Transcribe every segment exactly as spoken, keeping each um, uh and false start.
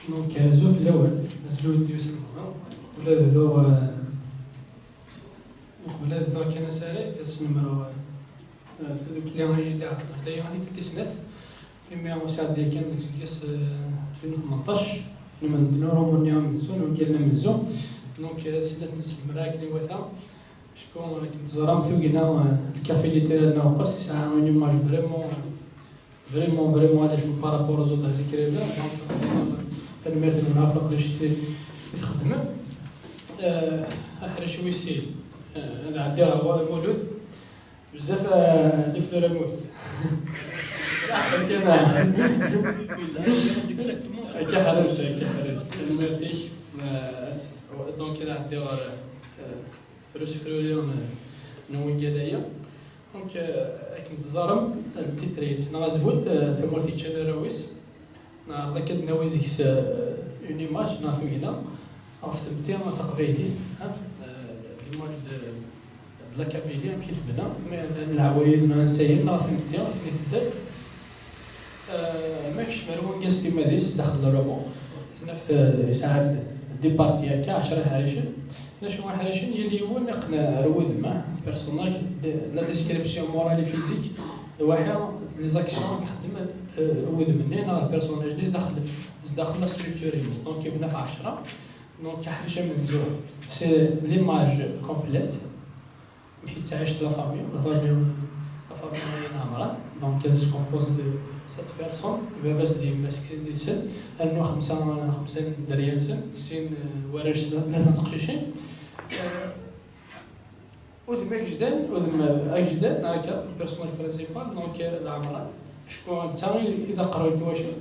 Donc, euh, azul fell-awen, azul wid d-yusan ɣur-neɣ. Ula d bduɣ, euh, ula d bduɣ kan asarag, ad snemreɣ, euh, tadukli i d-iɛeṭṭlen ɣef daya i tilt tis snat. Imi ur sɛeddi kan deg useggas, euh, alfin u tmenṭac, nmen-d urumu-nni amenzu, n wungal amenzu. Donc, euh, ad snat nesnemmer akken iwata. Acku akken teẓram, tugna, euh, le café littéraire n Aweqqas yesɛa une image vraiment, euh, vraiment, vraiment, à la par rapport aux autres écrivains. Donc, euh, tanemmirt-nwen ɣef wakk acu i txeddmem. Euh, aḥric wis sin, euh, ad ɛeddiɣ ɣer Mulud. Bezzaf, euh, les fleurs à Mulud. Akka ḥrez, akka ḥrez. Tanemmirt-ik. Euh, donc, ad ɛeddiɣ ɣer, euh, ɣer usefruri n, n wungal-aya. Donc, euh, akken teẓrem, le titre-ines neɣ azwel, euh, tamurt yeččan arraw-is. Neɛreḍ akka ad nawi seg-s, euh, une image neɣ tugna ɣef tmetti taqbaylit, hein, euh, l'image de, de la Kabylie, amek i tebna, ma llan leɛwayed neɣ ansayen neɣ tmetti akken i tedder. Euh, ma kecm ar wungal s timmad-is daxel n roman, tnaf, euh, yesɛa-d des parties akka, ɛecra iḥricen. D acu iḥricen? Yal yiwen iqqen ar wudem, ah, personnage, de, la description morale et physique, lwaḥi, les actions i ixeddem, euh, wudem-nni neɣ le personnage-nni zdaxel, zdaxel la structure-ines. Donc, yebna ɣef ɛecra. Donc, aḥric amenzu, c'est l'image complète. Amek i tettɛic la famille, la famille, la famille n Ɛemran. Donc, elle se compose de sept personnes. Baba-s d yemma-s ksin deg-sen, rnu xemsa, xemsa n dderya-nsen, sin, euh, warrac, tlata n teqcicin. Euh, udem agejdan, udem agejdan, neɣ akka, le personnage principal, donc, euh, d Ɛemran. Acku d netta i, i d aqerruy n twacult.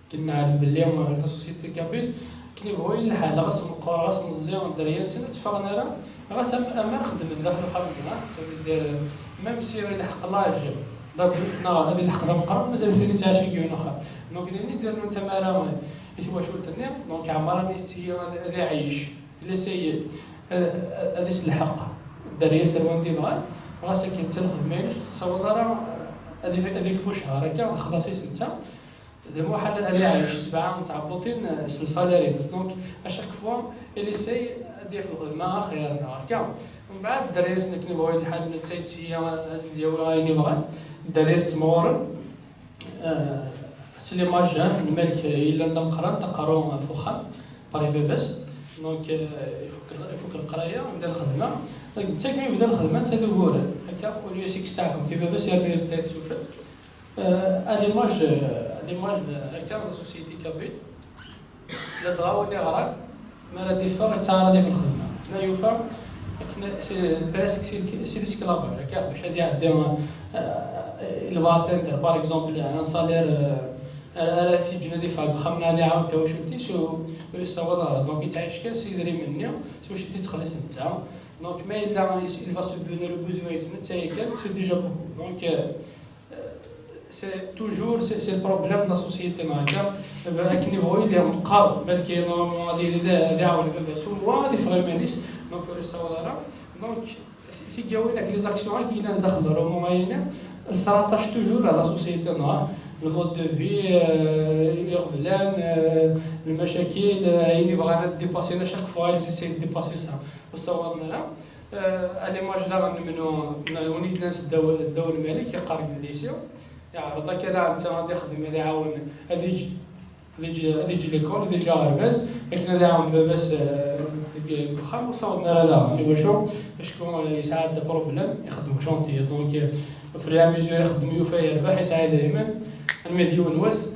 Akken neɛlem belli, euh, la société kabyle, akken yebɣu yili lḥal, ɣas meqqer, ɣas meẓẓi, dderya-nsen ur tteffɣen ara, ɣas am-, amer xeddmen zdaxel uxxam-nneɣ, ça veut dire, euh, même si ilḥeq l'âge d'adulte neɣ ad ilḥeq d ameqqran, mazal-iten yettɛici deg yiwen uxxam. Donc, d ayen i d-irennun tamara, euh, i twacult-nni. Donc, Ɛemran yessi ad, ad iɛeyc, il essaye, euh, ad iselḥeq dderya-s ar wanda i bɣan, ɣas akken d lxedma-ines ur tessawaḍ ara, euh, ad if-, ad ikfu ccher akka, xlaṣ-is netta. D lmuḥal ad iɛeyc sebɛa n tɛebbuṭin, eh, s lsalaire-ines. Donc, à chaque fois, il essaye ad d-yaf lxedma axir neɣ akka. Mbeɛd, dderya-s, akken yebɣu lḥal, netta yettiyya ad sen-d-yawi ayen i bɣan. Dderya-s ttemɣuren. Eh, s l'image, eh, n Malik, eh, yellan d ameqqran, d aqerru, eh, f uxxam, par baba-s. Donc, eh, ifuk l-, ifuk leqraya, yebda lxedma. Donc, netta akken yebda lxedma, netta d uguren. Akka, au lieu seg testaɛfumt i baba-s, yerna-yas-d ayt sufell. Euh, à l'image, euh, à l'image de, akka, la société kabyle, ladɣa win iɣran, mi ara d-iffeɣ, yettaɛraḍ ɣef lxedma. Ma yufa, akken, c'est presque, c'est, c'est l'esclavage, akka, bac ad iɛeddi, euh, il va atteindre, par exemple, un salaire, euh, ara, ara t-yeǧǧen ad iffeɣ deg uxxam-nni, ad iɛawen tawacult-is, u-, ur yessawaḍ ara. Donc, yettɛic kan s yidrimen-nni, s wacu i t-yettxelliṣ netta. Donc, ma yella, il va subvenir aux besoins-is netta yakan, c'est déjà beaucoup. Donc, euh, C'est toujours, c'est, c'est le problème de la société, neɣ akka, akken yebɣu yili meqqar, balki normalement ad yili d, ad iɛawen baba-s, u wa ad iffeɣ iman-is, donc ur yessawaḍ ara. Donc, tigawin akk, les actions akk yellan zdaxel n roman-agi, elles se rattachent toujours à la société, neɣ le mode de vie, euh, iɣeblan, euh, lmacakil, euh, ayen yebɣan ad dépasser, à chaque fois, elles essayent de dépasser ça. Ur ssawaḍen ara. Euh, à l'image daɣen n menhu, n win i yellan s ddaw, ddaw n Malik, yeqqar deg lycée, yeɛreḍ akka daɣen netta ad ixdem, ad iɛawen, ad iǧ, ad iǧ, ad iǧ l'école, ad iǧ aɣerbaz, akken ad iɛawen baba-s, euh, deg, deg uxxam, ur ssawḍen ara daɣen. Iwacu? Acku, euh, yesɛa-d problème, ixeddem chantier. Donc, euh, au fur et à mesure ixeddem, yufa yerbeḥ, yesɛa idrimen, almi d yiwen wass,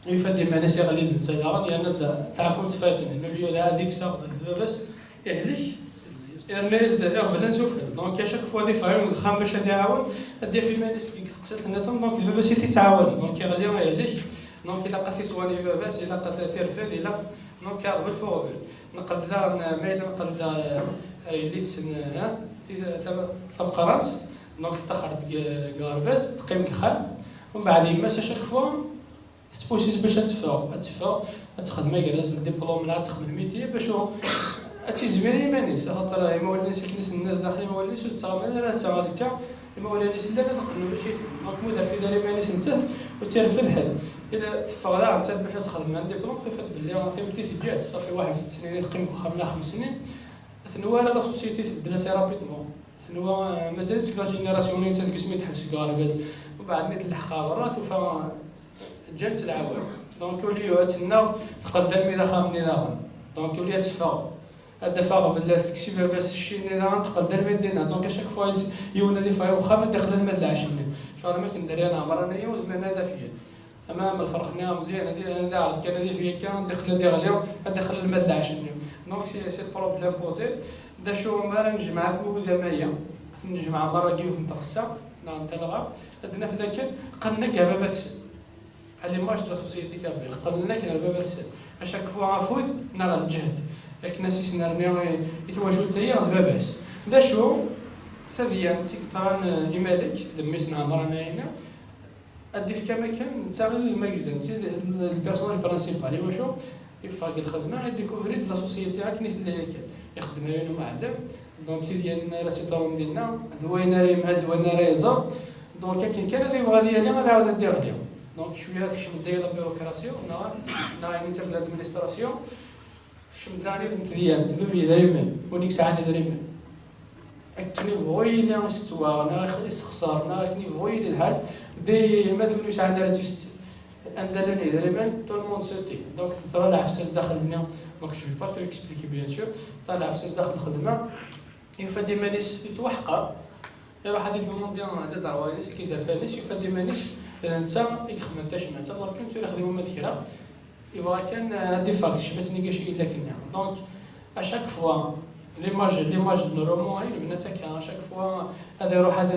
yufa-d iman-is iɣli-d netta daɣen, yerna-d taɛkemt faten, au lieu d ad ikkes aɣbel d baba-s, ihlek, yerna-yas-d iɣeblan s ufell. Donc, à chaque fois ad iffeɣ deg uxxam bac ad iɛawen, ad d-yaf iman-is deg teqsiṭ-nniḍen, donc d baba-s i t-ittɛawanen. Donc, iɣli, ihlek, donc ilaq ad t-iswan i baba-s, ilaq ad t-irfed, ilaq, donc, aɣbel f uɣbel. Neqqel-d daɣen, ma yella neqqel-d, euh, yelli-tsen, euh, ti-, tam-, tameqqrant, donc tettaxer-d deg, deg uɣerbaz, teqqim deg uxxam, umbeɛd yemma-s à chaque fois, tettpusis bac ad teffeɣ, ad teffeɣ, ad texdem agerdas n diplôme, neɣ ad texdem métier, bac ad tizmir i yiman-is, axaṭer imawlan-is akken i s-nenna zdaxel, imawlan-is ur tettɣaman ara ass-a, azekka, Imawlan-is llan ad qqnen ulac-iten. Donc, ma terfed ara iman-is nettat, ur tt-irfed ḥedd. Ila teffeɣ daɣen nettat bac ad texdem un diplôme, tufa-d belli timetti teǧǧa-tt, ṣafi waḥed sett snin i teqqim deg uxxam neɣ xems snin. Tenwa ara la société tbeddel assez rapidement. Tenwa, euh, mazal-itt deg la génération-nni nettat deg asmi d-teḥbes deg uɣerbaz. Mbeɛd mi telḥeq ɣer berra, tufa ǧǧan-tt lɛawar. Donc, au lieu ad tenna, teqqel-d almi d axxam-nni daɣen. Donc, au lieu ad teffeɣ, ad d-afeɣ belli as-tekkes i baba-s cci-nni daɣen, teqqel-d almi d dinna. Donc, à chaque fois, yiwen ad iffeɣ i uxxam, ad d-iqqel alma d lɛecc-nni. Genre, am akken dderya n ɛemṛan-agi, ur zmiren ad afgen. Ama am lferq-nni ameẓyan, ad i-, ad iɛreḍ kan ad yaf yakka, ad d-iqqel ad iɣli, ad d-iqqel alma d lɛecc-nni. Donc, c'est, c'est le problème posé. D acu ma ara nejmeɛ akk wid ama-ya? Ad ten-nejmeɛ merra deg yiwet n tɣessa, neɣ n talɣa, ad d-naf d akken qqnen akk ar baba-tsen. À l'image de la société kabyle, qqnen akken ar baba-tsen. À chaque fois afud neɣ lǧehd, akken ad s-isnerni i, i twacult-agi d baba-s. D acu tadyant i yeṭṭran, eh, i Malek, d mmi-s n Ɛemṛan Ɛinna, ad d-ifk am akken d taɣilin ma yejdan, d le personnage principal. I wacu? Yeffeɣ deg lxedma, ad découvrir-d la société akken i tella yakan. Ixeddem ayen umɛellem, donc tidyanin ara s-iṭṭurun dinna, d wayen ara yemhaz, d wayen ara iẓer. Donc akken kan ad yebɣu ad yali, ad ɛawed ad d-iɣli. Donc cwiya tekcem-d deg la bureaucratie, neɣ, neɣ ayen yettaf d l'administration. Tekcem-d daɣen yiwet n tedyant, bab yedrimen, win i yesɛan idrimen. Akken yebɣu yili isettwaɣ, neɣ ixexṣer, neɣ akken yebɣu yili lḥal, dayma d win ur yesɛan ara tis-, anda llan yedrimen, tout le monde se tait. Donc, teḍra lɛefsa zdaxel-nni. Donc, je vais pas tout expliquer, bien sûr. Teḍra lɛefsa zdaxel lxedma. Yufa-d iman-is yettwaḥqer. Iruḥ ad yedmundi d iḍerwan-is, d izerfan-is, yufa-d iman-is d netta i ixedmen tacmat. Alors que netta ur yexdim uma d kra. Yebɣa kan, euh, ad d-iffeɣ deg tecmat-nni gac i yella akken-nni. Donc, à chaque fois, l'image, l'image n roman, ay, nebna-tt akka, à chaque fois, ad iruḥ ad,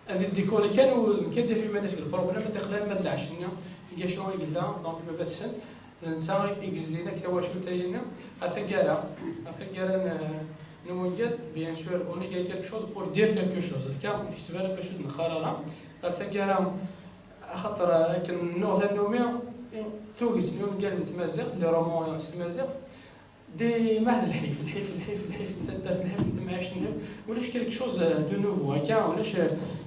ad iddikuri kan, u mkad yaf iman-is deg lproblème, ad d-iqqel alma d lɛecc-nni, gac i yella, donc, baba-tsen, d netta i yezdin akk tawacult-ayi-nni, ar taggara, ar taggara n, n wungal, bien sûr, on écrit quelque chose pour dire quelque chose, akka, ur nekteb ara bac ur d-neqqar ara, ar taggara, axaṭer, akken nuɣ tannumi, tuget n wungal n tmaziɣt, les romans s tmaziɣt, dima d lḥif, lḥif, lḥif, lḥif n taddart, lḥif n temɛict, lḥif, ulac quelque chose de nouveau, akka, ulac,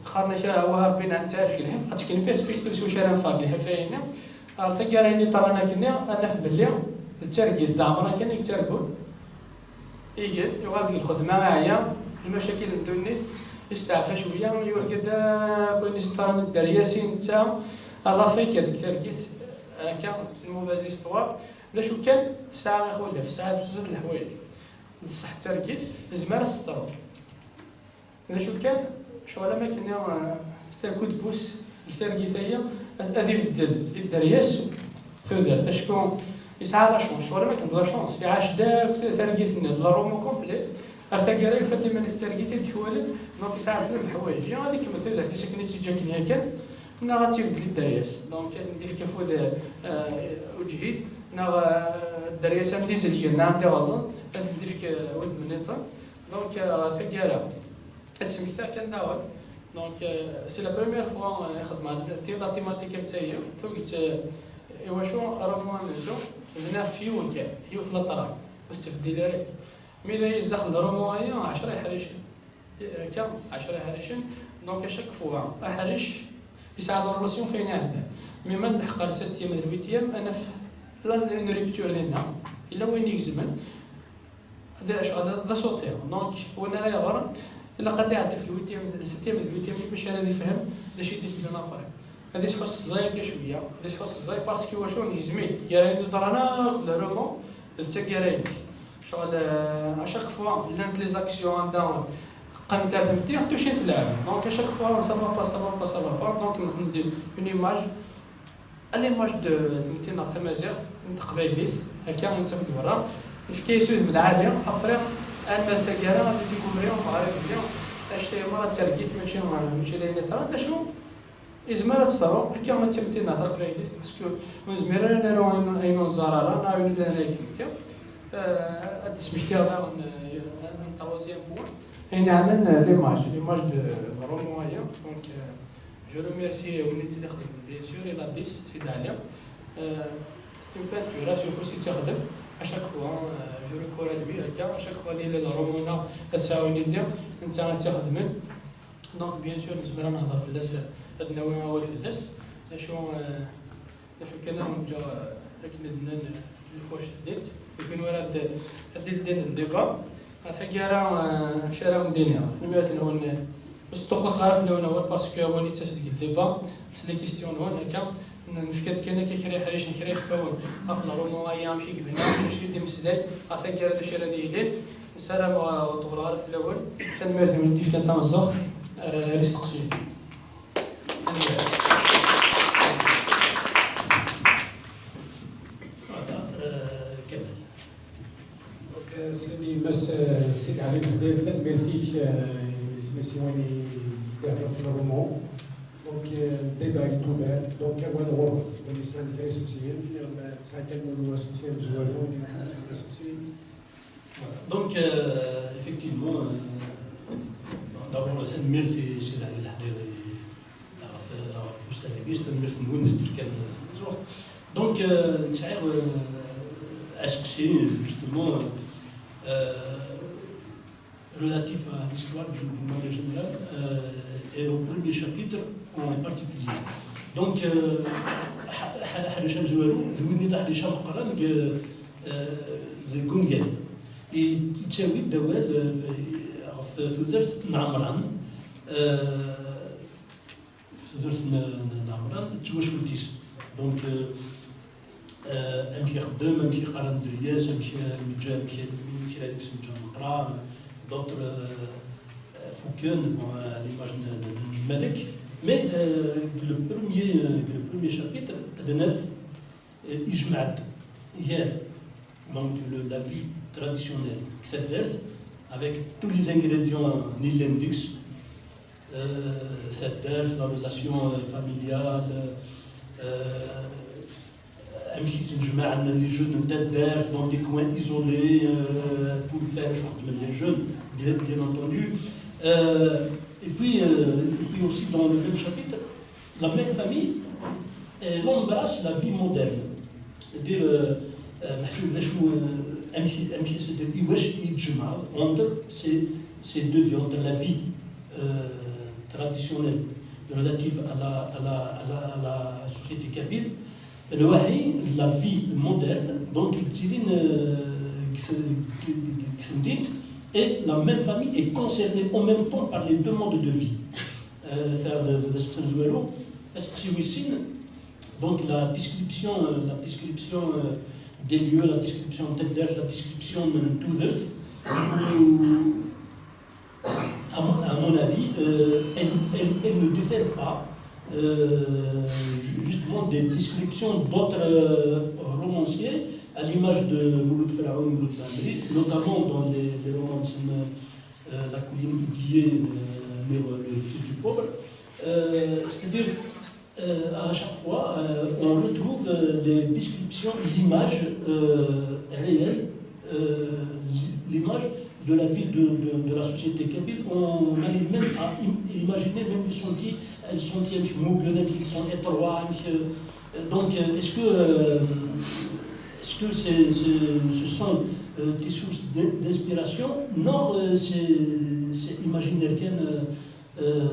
qqaren-ak, ah, wah, Rebbi nettɛic deg lḥif, ad tekk perspective s wacu ara neffeɣ deg lḥif-ayi-nni. Ar taggara-nni ṭṭran akkenni, ad naf belli d targit d Ɛemṛan kan i yettargun. Igan, yuɣal deg lxedma, iɛya, lmacakil n ddunit, yesteɛfa cwiya, yurga-d akk ayen i s-ṭṭaren dderya-s i netta, à la fin deg targit, akka, c'est une mauvaise histoire. D acu kan, tesɛa ixulaf, tesɛa zdat leḥwayeǧ. D ṣṣeḥ d targit, tezmer ad s-teḍru. D acu kan, ccɣel am akken, eh, c'est un coup de pouce, deg targit-agi, ad, ad ibeddel i dderya-s tudert. Acku yesɛa la chance, ccɣel am akken d la chance. Iɛac-d akk targit-nni, d le roman complet. Ar taggara, yufa-d iman-is d targit i d-ikwalen, donc yesɛa zdat leḥwayeǧ. Ya ad ikemmel tudert-is akken i tt-iǧǧa akken yakan, neɣ ad tt-ibeddel i dderya-s. Donc, ad sen-d-ifk afud, eh, uǧhid, neɣ, eh, dderya-s am d izelgen, neɣ am d iɣeḍlen, ad sen-d-ifk, eh, udem nniḍen. Donc, eh, ɣer taggara, ad d-smektaɣ kan daɣen. Donc, euh, c'est la première fois, euh, i xedmeɣ la thématique am tagi. Tuget, euh, i wacu roman amenzu, bnan ɣef yiwen kan, yiwet n leṭra, ur tettbeddil ara akk. Mi d ay zdaxel n roman-agi, ɛecra iḥricen. Akka, ɛecra iḥricen. Donc, à chaque fois, aḥric yesɛa la relation f ayen iɛeddan. Mi ma nleḥq ar septième d huitième, ad naf la, une rupture dinna. Yella wayen igezmen. D acu, d, d aṣuti. Donc, win ara yeɣren, ilaq ad iɛeddi f lwitiyam, lsetiyam d lwitiyam, bac ara yefhem d acu i d-iteddun après. Ad isḥu s ẓẓay akka cwiya, ad isḥu s ẓẓay, parce que wacu, yezmi gar ayen yeḍran akk d le roman, d taggara-ines. Ccɣel, euh, à chaque fois, llant les actions anda qqnent ar tmetti, touchent lɛebd. Donc, à chaque fois, ça va pas, ça va pas, ça va pas. Donc, nxeddem une image, à l'image de, tmetti-nneɣ tamaziɣt, n teqbaylit, akka i nettaf deg berra. Nefka-yas udem lɛali, après, alma d taggara, ad découvrir, meɣri belli, annect-agi merra d targit, mačči, mačči d ayen yeḍran. D acu, yezmer ad teḍru, akka ma d timetti-nneɣ taqbaylit, parce que ur nezmir ara ad naru ayen, ayen ur neẓẓar ara, neɣ ayen ur nelli ara deg tmetti. Euh, ad d-smektiɣ daɣen, euh, un troisième point. Ayen yeɛnan, euh, l'image, l'image de, de roman-agi. Donc, euh, je remercie win i tt-id-ixedmen, bien sûr, il a dit, Sidi Ɛli. Euh, c'est une peinture, s ufus i tt-ixdem. À chaque fois, euh, je recours à lui, akka, à chaque fois, yella le roman-a, ad sɛu yelli, netta ad tt-ixedmen. Donc, bien sûr, nezmer ad nehder fell-as, ad nawi awal fell-as. D acu, euh, d acu kan, ad wen-ǧǧeɣ, euh, akken i d-nnan, euh, lfuḥ teddit. D kunwi ara d-, ad d-ildin débat. Ɣer taggara, euh, acu ara wen-d-iniɣ? Tanemmirt-nwen, euh, ur sṭuqquteɣ ara fell-awen awal, parce que awal yettas deg débat, s les questions-nwen, akka. Nefka-d kan akka kra iḥricen, kra ixfawen ɣef le roman-agi, amek i yebna, acu i d-imeslay, ɣer taggara d acu ara d-yilin. Nessaram, uh, ur ṭewwleɣ ara fell-awen. Tanemmirt-nwen i d-yefkan tameẓẓuɣt. Ar, ar isteqsiyen. Voilà, euh, Kamal. Donc, euh, Sidi, Mass, euh, Sidi Ali Lexdir, tanemmirt-ik, euh, i yimsiwnen i d-ihedren ɣef le roman. Donc, euh, le débat est ouvert. Donc, awal ɣur-k, win yesɛan kra isteqsiyen, neɣ ma tesɛa kan win isteqsiyen, voilà. Donc, euh, effectivement, euh, d'abord, tanemmirt i Sidi Ali Lexdir, ɣef, ɣef ussan-agi, tanemmirt-nwen i d-tefkam tameẓẓuɣt. Donc, euh, sɛiɣ, euh, asteqsi, justement, euh, relatif à l'histoire d'une d'une manière générale, euh, et au premier chapitre en particulier. Donc, euh, ḥ- ḥ- ḥric amezwaru, d win i d aḥric ameqqran deg, euh, deg ungal. Yettawi-d awal, euh, ɣef tudert n Ɛemran, euh, tudert n, n, n Ɛemran d twacult-is. Donc, euh, euh, amek ixeddem, amek iqqar amedya-s, amek, euh, yeǧǧa, amek, amek kra deg-s yeǧǧa meqra, euh, d'autres, euh, euh, fukken, bon, euh, à l'image de, de, de Malek. Mais, euh, le premier, euh, le premier chapitre, d neuf, euh, ijmeɛ-d gar, donc, le, la vie traditionnelle deg taddart, avec tous les ingrédients n yellan deg-s, euh, taddart, la relation, euh, familiale, euh, amek i ttnejmaɛen les jeunes n taddart dans des coins isolés, euh, pour faire acu xeddmen les jeunes, bien, bien entendu. Euh, et puis, euh, et puis aussi dans le même chapitre, la même famille, elle embrasse la vie moderne. C'est-à-dire, euh, euh, meḥsub d acu, euh, amek, amek, c'est-à-dire, iwac i yettjemɛeḍ entre ces, ces deux vies, entre la vie, euh, traditionnelle relative à la, à la, à la, à la société kabyle, lwaḥi, la vie moderne, donc, i yettilin, euh, deg t-, deg temdint, et la même famille est concernée en même temps par les deux modes de vie. Euh, ta d, d, d aseqsi amezwaru. Aseqsi wis sin, donc, la description, euh, la description, euh, des lieux, la description de taddart, la description de tudert. À mon, à mon avis, euh, elle, elle, elle ne diffère pas, euh, ju-, justement, des descriptions d'autres, euh, romanciers, à l'image de Mouloud Feraoun, Mouloud Mammeri, notamment dans les, les romans de, euh, La colline oubliée, euh, le, le fils du pauvre. Euh, c'est-à-dire, euh, à chaque fois, euh, on retrouve, euh, les descriptions, l'image, euh, réelle, euh, l'image de la vie de, de, de la société kabyle. On arrive même à im-, imaginer même les sentiers, les sentiers, un petit peu, ils sont étroits, un petit peu, euh, donc, euh, est-ce que, euh, est-ce que c'est, c'est, ce sont, euh, des sources d'in-, d'inspiration? Non, euh, c'est, c'est imaginaire, euh, euh,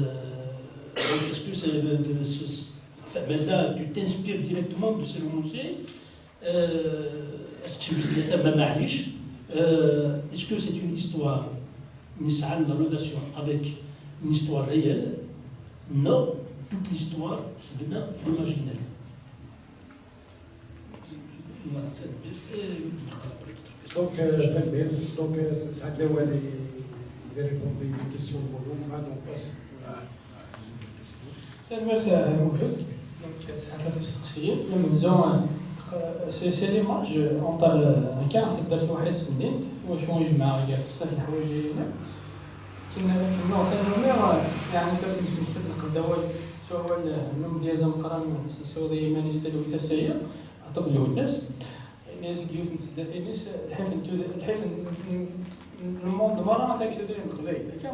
donc, est-ce que c'est de, de, c'est, enfin, mais là, tu t'inspires directement de ces romanciers. Euh, est-ce que c'est, mais معليش, euh, est-ce que c'est une histoire, une relation avec une histoire réelle? Non, toute l'histoire, c'est vraiment l'imaginaire. Voilà, c'est, euh, Donc, euh, très bien. Donc, euh, ça, ça a dévoilé les réponses des questions de Mouloud. Donc, on passe à la deuxième question. Tanemmirt a Muḥend. Donc, tesɛa tlata isteqsiyen. Amenzu, euh, c'est, c'est l'image entre, euh, akka, taddart waḥid d temdint, wacu ijmeɛ gar snat leḥwayeǧ-agi. Akken, akken nuɣ tanumi, yeɛni tura nesmekta-d lqedd awal s wawal, eh, n umedyaz ameqqran, s nsiweḍ i yiman-is talwit ass-agi, Ɛṭub Lwennas. Ini-as deg yiwet n tezlatin-is, lḥif n tud-, lḥif n, n, n lmund merra ata deg tudrin n Leqbayel. Akka,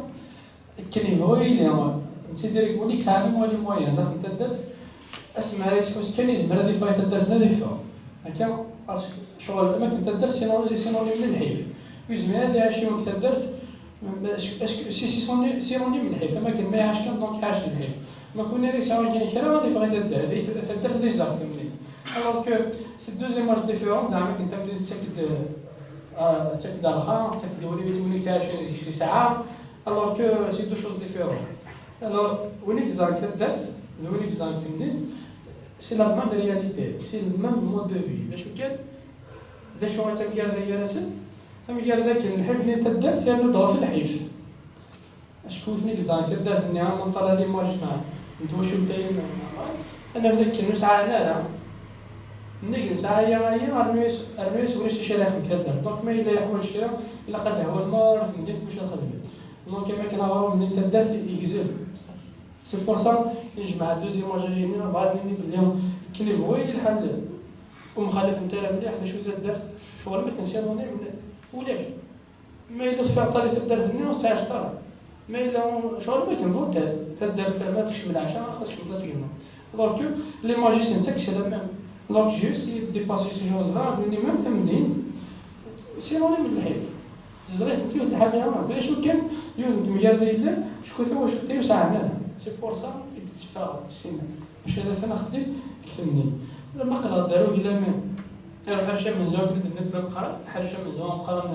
akken yebɣu yili, netta direct win i yesɛan imwali moyen daxel n taddart, asmi ara yesḥus kan yezmer ad iffeɣ i taddart-nni ad iffeɣ. Akka, parce que ccɣel am akken taddart sinoni-, sinonime n lḥif. Ur yezmir ad iɛac yiwen deg taddart Est-ce que, est-ce que, si, si, c'est synonyme n lḥif, am akken ma iɛac kan, donc iɛac d lḥif. Donc, win ara yesɛun kan kra, ad yeffeɣ i taddart, i taddart d izdeɣ temlil. Alors que c'est deux images différentes, zeɛma akken tamdint tettak-d, ah, tettak-d rxa, tettak-d win, win yettɛicin deg-s yesɛa, alors que c'est deux choses différentes. Alors, win i yeẓran deg taddart, d win i yeẓran deg temdint, c'est la même réalité, c'est le même mode de vie. D acu kan, d acu i d tamgarda gar-asen? Tamgarda akken lḥif-nni n taddart yernu-d ɣef lḥif. Acku nutni i yeẓran taddart-nni, am menṭala l'image n, n twacult-ayi n, n, ad naf d akken ur sɛan ara. Nnig nesɛa aya, aya, rnu-yas, rnu-yas ulac d acu ara yexdem taddart. Donc, ma yella yeḥwaǧ kra, ilaq ad d-hwa lmar, temdint, kullec ad xedmen. Donc, am akken aɣrum-nni n taddart yegzem. C'est pour ça, nejmeɛ deux images-ayi-nni, bɣiɣ ad nini belli akken ibɣu yili lḥal, ur mxalafent ara mliḥ, d acu taddart, ccɣel ma akken synonyme, ulac. Ma yella teffiɣ ṭali taddart-nni, ur tettɛic ara. Ma yella ccɣel ma akken, bon, ta-, taddart ma tekcem leɛca, xas kecmet ad tgemma. Donc, l'image-is nettak c'est la même. Donc, j'ai essayé de dépasser ces choses-là, ad nini même tamdint, synonyme n lḥif. Tezdeɣ-itent yiwet n lḥaǧa, d acu kan, yiwet n temgarda yellan, acku tawacult-a ur sɛan ara. C'est pour ça i d-tetteffeɣ sina. Maca d afan axeddim deg temdint. Lama qqleɣ-d ar uglam, ar uḥric amenzu akken i d-tenniḍ d ameqqran, aḥric amenzu ameqqran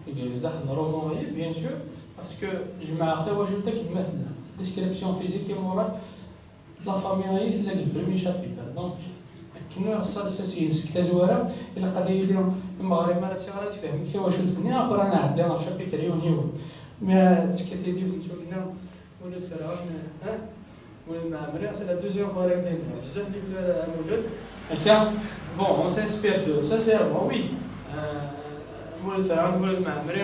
deg zdaxel n roman-agi, bien sûr, parce que jemɛeɣ tawacult akken ma tella. Description physique et morale, la famille-agi tella deg le premier chapitre. Donc, akken ur ɣ-ssasayes seg tazwara, ilaq ad yili imeɣri mi ara tt-iɣer ad ifhem tawacult-nni, après ad nɛeddi ɣer chapitre yiwen yiwen. Ma tekkat-iyi-d yiwet n tugna, Mulud Ferɛun, ha? Mulud Mɛemmri, c'est la deuxième fois ara k-d-iniɣ. Bezzaf n yiflal a Mulud. Akka, bon, on s'inspire de, sincèrement, oui. Euh, Mulud Ferɛun, Mulud Mɛemmri,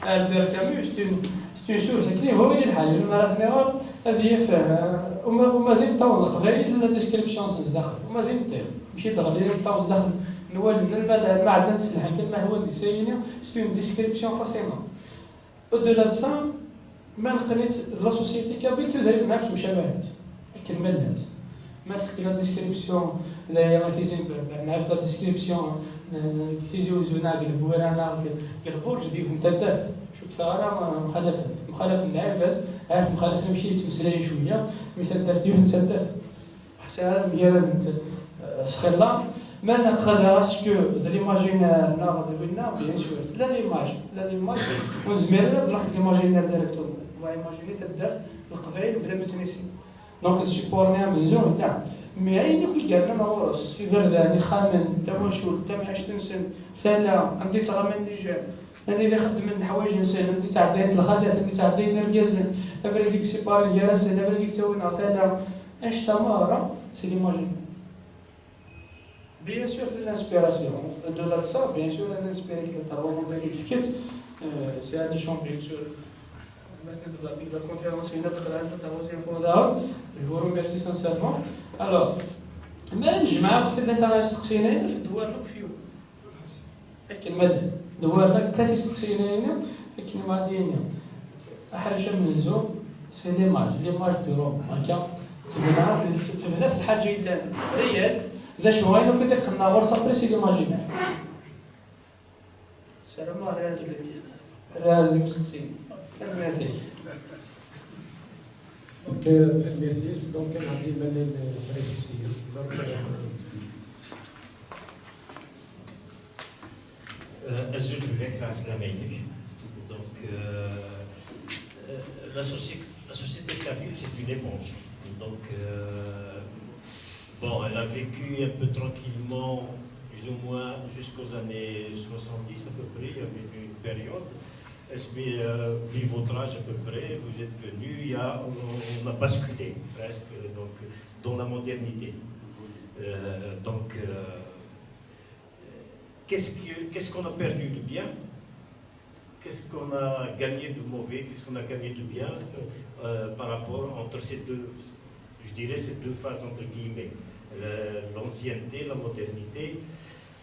Albert Camus, c'est une, c'est une source. Akken yebɣu yili lḥal, win ara ten-iɣer, ad yaf, euh, uma, uma d imeṭṭawen n Leqbayel, la description-nsen zdaxel. Uma d imeṭṭi, amek i d-ɣlin imeṭṭawen zdaxel n wallen, alma d, ma ɛeddan-d s lḥenk, alma hwan di sayini, c'est une description fascinante. Au-delà de ça, ma neqqen-itt d la société kabyle, tudrin-nneɣ ttemcabahent akken ma llant. Ma seg la description, d aya i Tizi n Berber, neɣ la description n, n Tizi Uzzu, neɣ deg Lbwira, neɣ deg, deg Lbuṛǧ, d yiwet n taddart. Cukkteɣ ara mxalafen, mxalafen lɛibad, ahat mxalafen amek i yettmeslayen cwiya, mi taddart d yiwet n taddart. Ḥṣiɣ ara mgaradent, eh, s xilla. Ma neqqel ɣas que d l'imaginaire neɣ d winna, bien sûr, tella l'image, tella l'image, ur nezmir ara ad nruḥ deg l'imaginaire directement. Ma imaginer taddart n Leqbayel bla ma tt-nissin. Donc, d support-nni amenzu, yella. Mais ayen akk i yernan ɣur-s, iberdan, ixxamen, tawacult, tamɛict-nsen, tala, anda i ttɣaman les jeunes, anda i xeddmen leḥwayeǧ-nsen, anda i ttɛeddayent lxalat, anda i ttɛeddayen irgazen, abrid i yessiparen gar-asen, abrid i yettawin ɣer tala, annect-a merra, c'est l'imaginaire. Bien sûr, l'inspiration. Au-delà de ça, bien sûr, l'inspiration, c'est un échange, bien sûr. Maintenant, de la conférence, une autre, la troisième fois là. Je vous remercie sincèrement. Alors, ma nejmeɛ akk tlata isteqsiyen-a fi ddwar n ukefyu. Akken ma llan. Ddwar n tlata isteqsiyen-a, akken ma d-yini. Aḥric amenzu, c'est l'image, l'image du roman. Akka, tebna, tebna f lḥaǧa yellan réel, d acu ayen akk i d-iqqen ɣur-s après, c'est l'imaginaire. Ssarameɣ rriɣ-as deg, rriɣ-as deg useqsi. Tanemmirt-ik. Donc, euh, tanemmirt-is, donc, ad nɛeddi iman-nni n, euh, kra iseqsiyen. Donc, euh, Euh, azul fell-ak, ɛeslama-inek. Donc, euh, euh, la, soci- la société kabyle, c'est une éponge. Donc, euh, bon, elle a vécu un peu tranquillement, plus ou moins, jusqu'aux années soixante-dix à peu près. Il y avait une période. Est-ce que, euh, vu votre âge à peu près, vous êtes venu, il y a, on, on a basculé presque donc, dans la modernité. Euh, donc, euh, qu'est-ce que, qu'est-ce qu'on a perdu de bien ? Qu'est-ce qu'on a gagné de mauvais ? Qu'est-ce qu'on a gagné de bien, euh, par rapport entre ces deux, je dirais ces deux phases entre guillemets, le- l'ancienneté, la modernité ?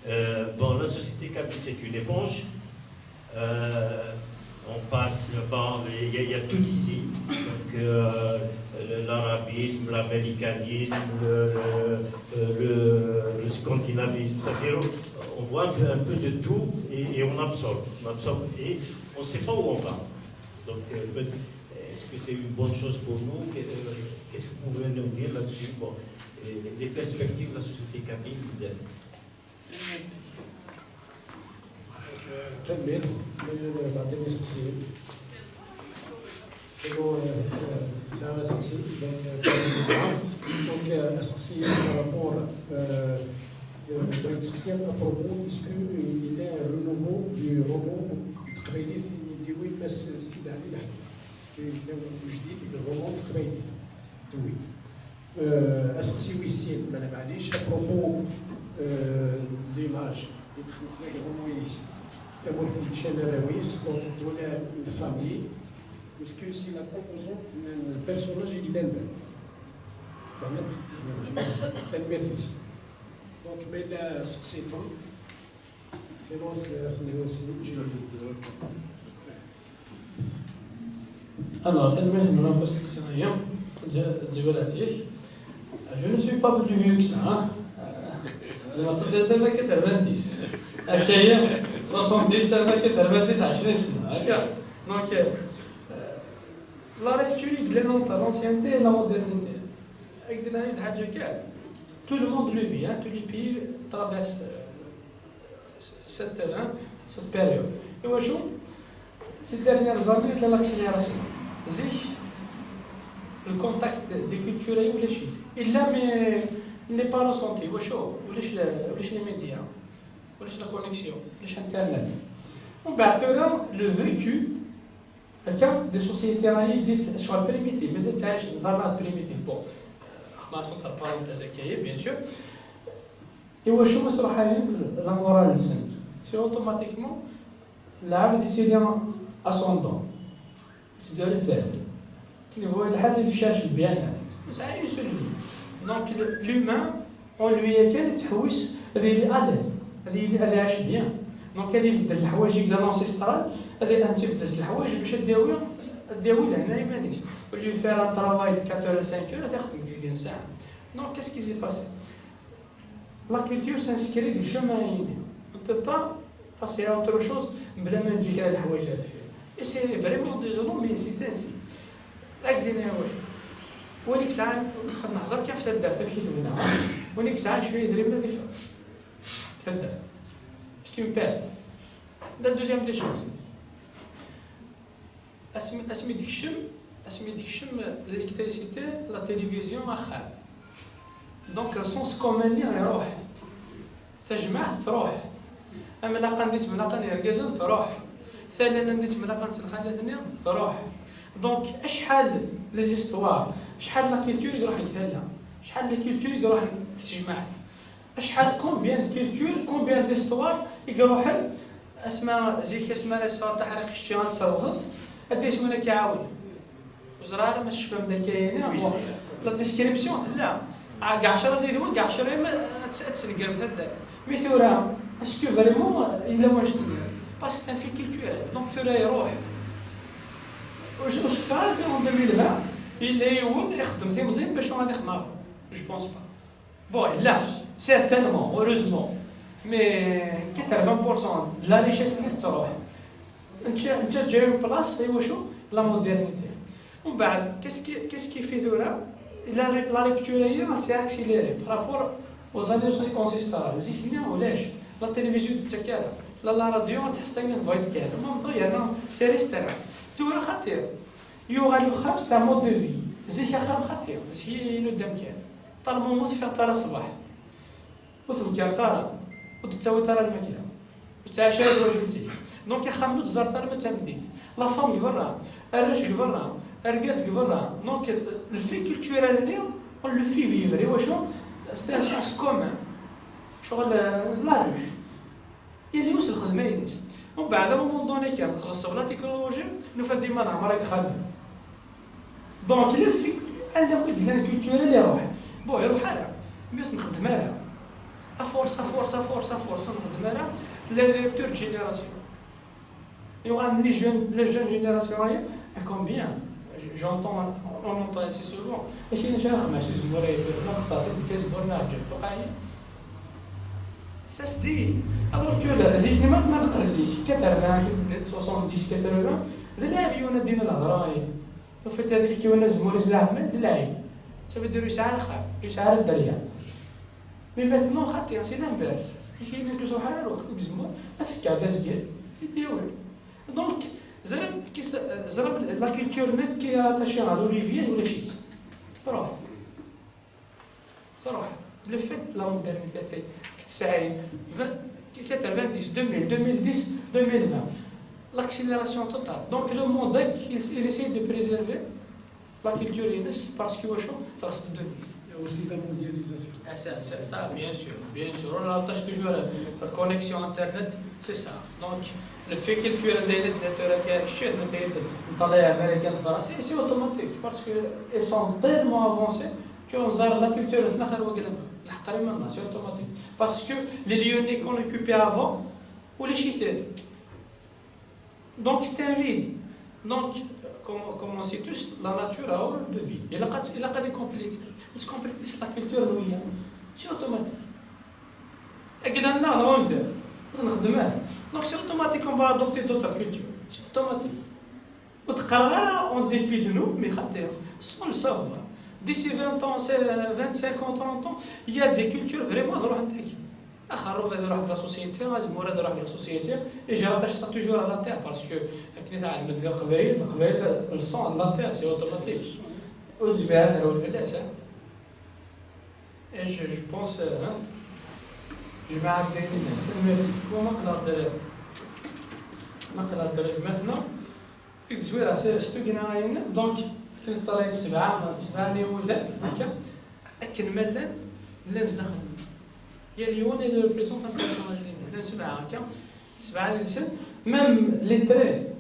Euh, bon, la société kabyle, c'est une éponge. Euh, on passe, bon, il y, a- il y a tout ici. Donc, euh, le- l'arabisme, l'américanisme, le, le- le- le scandinavisme, c'est-à-dire on voit un peu, un peu de tout et, et on absorbe, on absorbe et on ne sait pas où on va. Donc, euh, peut- est-ce que c'est une bonne chose pour nous? Qu'est-ce qu'est-ce que vous pouvez nous dire là-dessus? Bon, et les perspectives de la société kabyle, vous êtes. Tanemmirt, ma yella baɛdin isteqsiyen. C'est bon, euh, euh, c'est un isteqsi. Donc, euh, donc euh, isteqsi par rapport, euh, euh, isteqsi à propos, est-ce que il y a un renouveau du roman taqbaylit i d-yewwi Mass Sidi Ɛli Leḥdi? Est-ce que yella ujdid deg roman taqbaylit? Tewwit. Euh, aseqsi wis sin, ma la maɛlic, à propos euh, de l'image, i txedmeḍ deg roman-ik, tamurt yeččan arraw-is, donc twala une famille, est-ce que c'est la composante n personnage i yellan da? Fehmeḍ? Tanemmirt-ik. Donc, ma yella seqsi Tom, sinon, c'est la fin de. Alors, tanemmirt-nwen ɣef usteqsi-agi, tezwara zik. Je ne suis pas plus vieux que ça, hein. Zemreɣ ad d-rreɣ quatre-vingt-dix. Akka-ya, soixante-dix, ça va quatre-vingt-dix, ɛecrin sna, akka. Donc, euh, la rupture i yellan entre l'ancienneté et la modernité. Ak-d-nini-d lḥaǧa kan. Tout le monde le vit, hein, tous les pays traversent euh, cette, hein, cette période. Iwacu, ces dernières années, il y a l'accélération. Zik, le contact des cultures, ulac-it. Il l'a, mais il n'est pas ressenti. Iwacu, ulac, ulac les médias, ulac la connexion, ulac Internet. ومن بعد tura, le vécu, akka, des sociétés, hein, i d-, lecɣal primitif, mazal ttɛicen, ẓerna primitif. Bon, xmas entre parenthèses, akka, bien sûr. Iwacu ma sruḥayent la morale-nsent? C'est automatiquement lɛebd yettili ascendant, yetteddu ar zdat. Akken yebɣu lḥal, il cherche le bien-être. Yesɛa une seule vie. Donc, le- l'humain, on lui yakan yettḥewwis ad yili à l'aise, ad yili ad iɛic bien. Donc, ad ibeddel leḥwayeǧ i yellan ancestral, ad ad tt-ibeddel s leḥwayeǧ bac ad d-yawi, ad d-yawi lehna i iman-is. Au lieu de faire un travail de quatre heures à cinq heures, ad t-ixdem deg zgen ssaɛa. Donc, qu'est-ce qui s'est passé? La culture s'inscrit deg le chemin-agi. On ne peut pas passer à autre chose mebla ma neǧǧa kra n leḥwayeǧ ar deffir. Et c'est vraiment désolant, mais c'est ainsi. Ad ak-d-iniɣ wacu. Win i yesɛan, ad nehder kan ɣef taddart, amek i tebna. Win i yesɛan cwiya idrimen ad ifhem. Taddart. C'est une perte. La deuxième des choses. Asmi, asmi d-tekcem, asmi d-tekcem l'électricité, la télévision, axxam. Donc, le sens commun-nni iruḥ. Tajmaɛt truḥ. Amnaqan di ttemnaqan yergazen truḥ. Tala-nni di ttemnaqan s lxalat-nni truḥ. Donc, acḥal les histoires, acḥal la culture i iruḥen deg tala, acḥal la culture i iruḥen deg tejmaɛt. Acḥal, combien de culture, combien d'histoire i iruḥen? Asma zik, asma ara yesɛu taḥriq kečči ad terwḍeḍ, ad d-yesmen ad k-iɛawen. Ur ẓriɣ ara ma tecfam d akka yani. Bon, la description tella. Ah, deg ɛecra did-wen, deg ɛecra yam ad tt- ad tneggrem taddart. Mi tura, est-ce que vraiment yella wanect-nni? Parce que c'est un fait culturel. Donc tura iruḥ. Ur ur cukkeɣ ara fi en deux mille vingt yella yiwen ixeddem timẓin bac ad ixdem aɣrum. Je pense pas. Bon, yella, certainement, heureusement. Mais quatre-vingts pour cent de la richesse-nni tettruḥ. Netta netta ǧǧa une place, iwacu? La modernité. Umbeɛd, qu'est-ce qui, qu'est-ce qui fait tura? La, la rupture-agi s'est accélérée par rapport aux années ancestrales. Zik-nni ulac. La télévision ur d-tettak ara. La, la radio ad tḥesseḍ ayen tebɣiḍ kan. En même temps, yerna c'est restreint. Tura xaṭi, yuɣal uxxam c'est un mode de vie. Zik axxam xaṭi, mačči inuddam kan. Ṭalma ur teffiɣeḍ ara ṣṣbeḥ, ur tbeggareḍ ara, ur d-tettawiḍ ara lmakla, ur tettɛic ara d wajul-ik. Donc axxam ur t-teẓẓareḍ ara ma d tameddit. La femme deg berra, arrac deg berra, argaz deg berra. Donc le fait culturel-nni, on le fait vivre. Iwacu? C'est un sens commun. Ccɣel, euh, la ruche. Yal yiwen s lxedma-ines. Umbeɛd, à un moment donné kan, tɣeṣṣeb la technologie, nufa-d dima leɛmer deg yixxamen. Donc le fait, anda akk i d-llan culturel iruḥ. Bon, iruḥ ara, mais ur t-nxeddem ara. À force, à force, à force, à force ur nxeddem ara, tella la rupture de génération. Yuɣal les jeunes, les jeunes générations-agi, combien? J'entends, on entend assez souvent. Acu ara xedmeɣ s uzemmur-agi, ma xeṭṭaɣ-t-id deg Facebook neɣ ǧǧiɣ-t uqayi. Ça se dit. Alors que là, zik, ma, ma neqqel zik, quatre-vingts, soixante-dix, quatre-vingts, D lɛib yiwen ad d-yini lehḍra-agi. Tufiḍ ad ifk yiwen azemmur i Sidi Ɛebd Lmelik, d lɛib. Ça veut dire ur yesɛi ara axxam, ur yesɛi ara dderya. Mais maintenant, xaṭi, c'est l'inverse. Zik-nni ur k-iṣuḥ ara lweqt deg uzemmur, ad tefkeḍ azger, ad t-id-yawi. Donc, ẓriɣ, ẓriɣ la culture-nni qui est attachée à l'olivier, ulac-itt. Truḥ. Truḥ. Le fait de la modernité, c'est que c'est quatre-vingt-dix, deux mille, deux mille dix, deux mille vingt. L'accélération totale. Donc le monde, il, il essaie de préserver la culture, parce que, parce que Il y a aussi la mondialisation. Ah, ça, ça, ça, bien sûr, bien sûr. On attache toujours la connexion Internet, c'est ça. Donc, le fait que tu as des lettres, c'est automatique, parce qu'ils sont tellement avancés. Tu as la culture, c'est automatique. Parce que les lieux qu'on occupait avant, ou les chitères. Donc c'est un vide. Donc, comme, comme on sait tous, la nature a horreur de vide. Il a, il a des complexes. Il se complète la culture, c'est automatique. Et là, on Donc c'est automatique qu'on va adopter d'autres cultures. C'est automatique. وتقرا en dépit de nous, mais خاطر, sans le savoir. D'ici vingt ans, vingt-cinq ans, trente ans, il y a des cultures vraiment drôles. Axerrub ad iruḥ deg la société, azemmur ad iruḥ deg la société, et je rattache ça toujours à la terre, parce que akken i tɛelmem di Leqbayel, Leqbayel le sang de la terre, c'est automatique. Ur nezmir ad nerwel fell-as, hein. Et je, je pense, euh, hein, je m'arrête. Bon, ma qleɣ-d, ma qleɣ-d gma-tneɣ. Deg tezwira, s tugna-agi, donc, akken teṭṭalayet sebɛa, sebɛa n yiwudan, akka, akken ma llan, llan zdaxel. Yal yiwen, il représente un personnage. Llan sebɛa, akka, sebɛa deg-sen, même les traits,